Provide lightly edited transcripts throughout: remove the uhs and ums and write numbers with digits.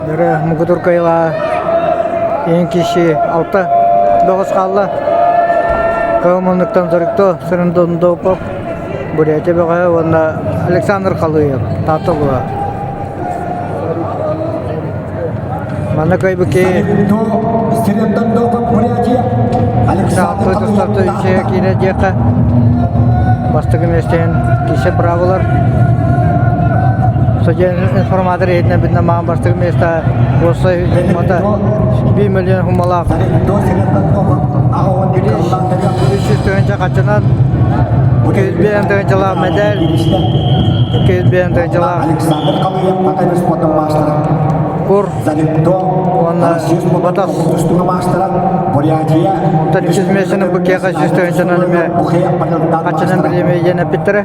Өрө муҥутуур кыайыылаах иһин киһи алта бөҕөс хаалла. Кыһыл муннуктан Зорикто Сырындондопов, Бурятия бөҕөһө уонна Александр Халыев, Таатта улууһа. Манна кыайбыт киһи Александр Тустар киирэ диэххэ бастакы миэстэһин кисе бравылар Судья информатор иһитинэн маан бастакы миэстэ уопсай суммата 1 миллион суммалаах 300 тыһыынча хаччынан 205 тыһыынчалаах мэдээл 205 тыһыынчалаах Александр Халыев Патай спортун маастара кур уонна батас Бурятия Онтон үсүс миэстэни бу киэхэ сүүс тыһыынчанан эмиэ хаччынан бириэмэ ийэн эппиттэрэ.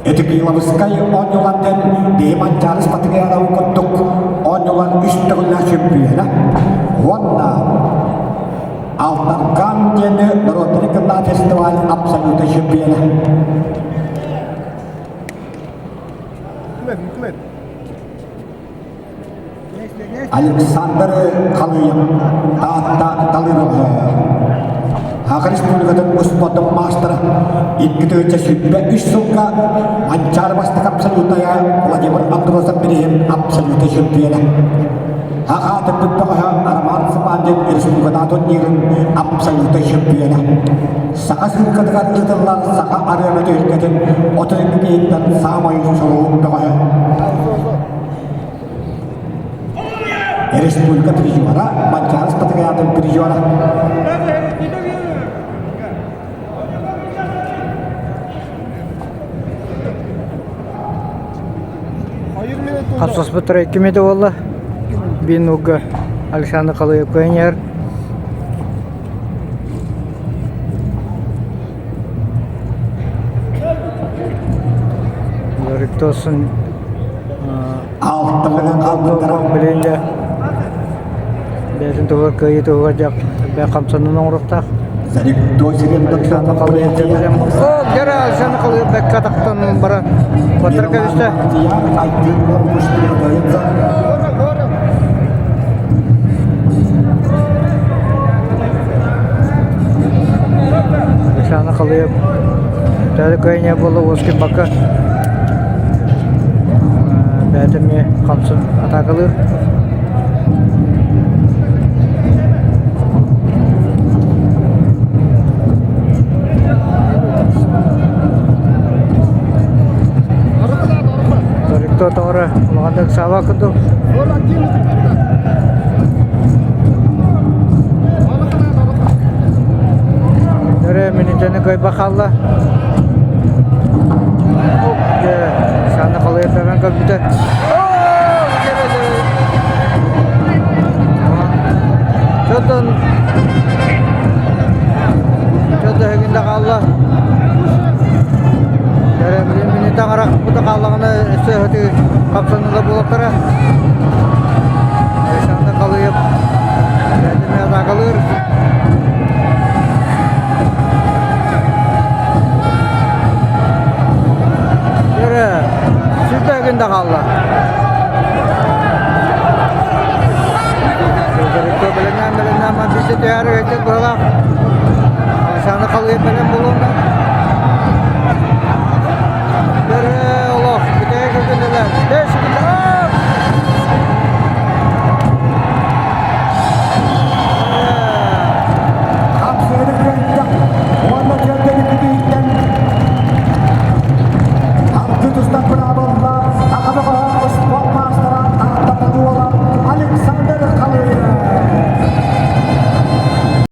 Этикиловскай оонньуулартан биһи Манчаарыс Патриаров курдук оонньуулар үс төгүллээх чөмпүйүөнэ уонна Алтаркан диэни норуоттары кытта фестиваль абсолютнай чемпиона. Александр Халыев Таатта Талыров Саха Республикатын успуордун маастара 2023 сылга Манчаары бастакы абсолютная Владимир Андросов бирииһин абсолютнай чемпиона. Саха аатырбыт бөҕөһө Роман Цыпандин республикатааҕы турнирын абсолютнай чемпиона. Саха сыыркатыгар ыытыллар саха арыана түһүлгэтин 32 киһиттэн саамай чулуу бөҕөһө. Республика призера, Манчаарыс патриотын призера. Хапсаспыттара икки метр буолла. Биир нуга Александр Халыев кыайан Лориктосын Билин дьэ бэйэтин туһугар кыайыы туһугар дьэ хамсанан оҥоруохтаах. Александр Халыев О, Гера Александр Халыев бэккэ тахтан баран батыр кэбистэ. Александр Халыев төһө кыайан буолла уоскуйбакка бэйэтэ эмиэ хамсын атаакалыыр. Торикто тоҕо улаханнык саба курдук. Өрө минутаны кыайба хаалла. Сааны халыйа көрбүтэ. Чотон Чото өгүндэ хаалла. Өрө минута аҥара хааллаҕына өссө өтү хапсаныла буолуохтара. Александр Халыев бэйэтин атаакалыыр. Өрө сүрдээгин да хаалла. Бэлэмнээн бэлэмнээн мантыйда түһэр өйтөн быһалаах. Александр Халыев бэлэм буолуонна. Өрө олох бүтэһик күннэлэр.